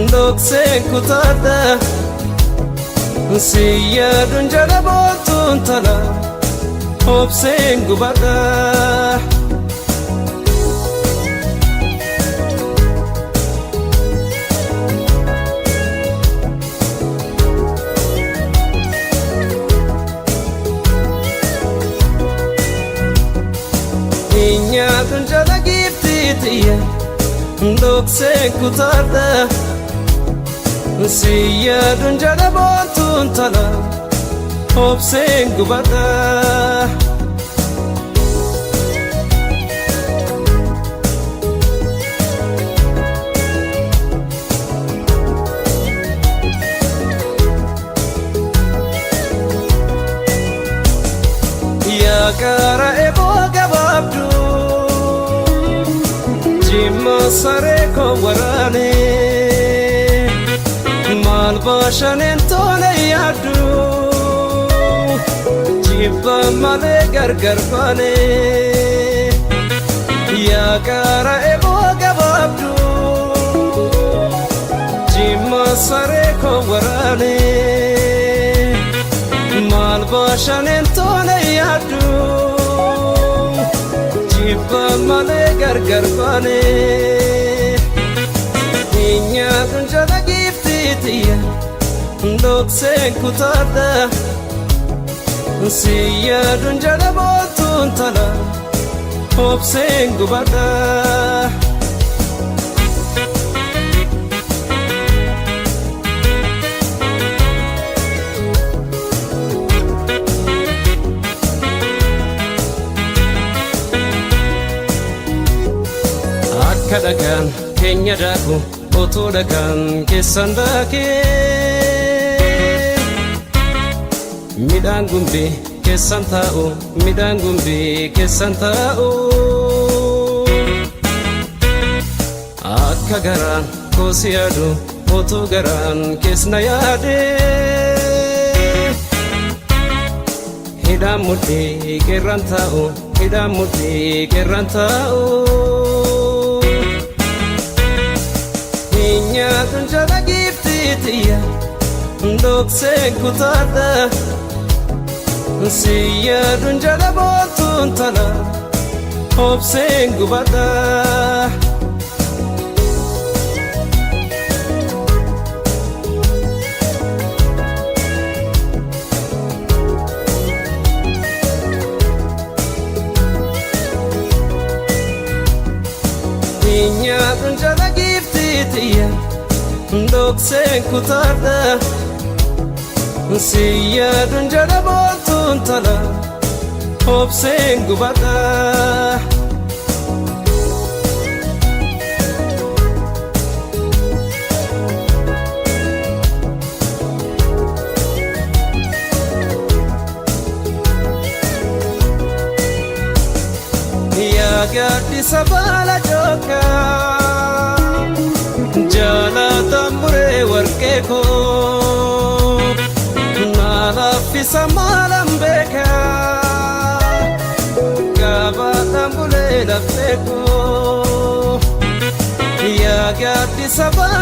Dhokseen kutaadha. Si yaaduun jala boontuun tala obseen gubadha. Nyaatuun jala giiftii xiyya dhokseen kutaadha. Si yaaduun jala boontuun tala obseen gubadha. Yaa qara eboo gabaabduu jimma saree koo waraane maal baashaneen tole yaaddu jibba malee gargar baane. Yaa qara eboo gabaabduu jimma saree koo waraane maal baashaneen tole yaaddu jibba malee gargar baane. Nyaatuun jala giiftii xiyya dhokseen kutaadha. Si yaaduun jala boontuun tala obseen gubadha. Akka dhagaan keenya daaku utuu dhagaan keessan daakee midhaan gumbii keessan taa'u, midhaan gumbii keessan taa'u. Akka garaan koosi yaadu utuu garaan keessna yaade hidhaan mudhii qeerran taa'u, hidhaan mudhii qeerran taa'u. Nyaatuun jala giiftii xiyya dhokseen kutaadha. Si yaaduun jala boontuun tala obseen gubadha. Nyaatuun jala giiftii xiyya dhokseen kutaadha. Si yaaduun jala boontuun tala obseen gubadha. Yaa gaaddisa baala jookaa jaalatan buree warqee koo naa laaffisa maalan beekaa gaabaadhaan bulee laphee koo. Yaa gaaddisa baala.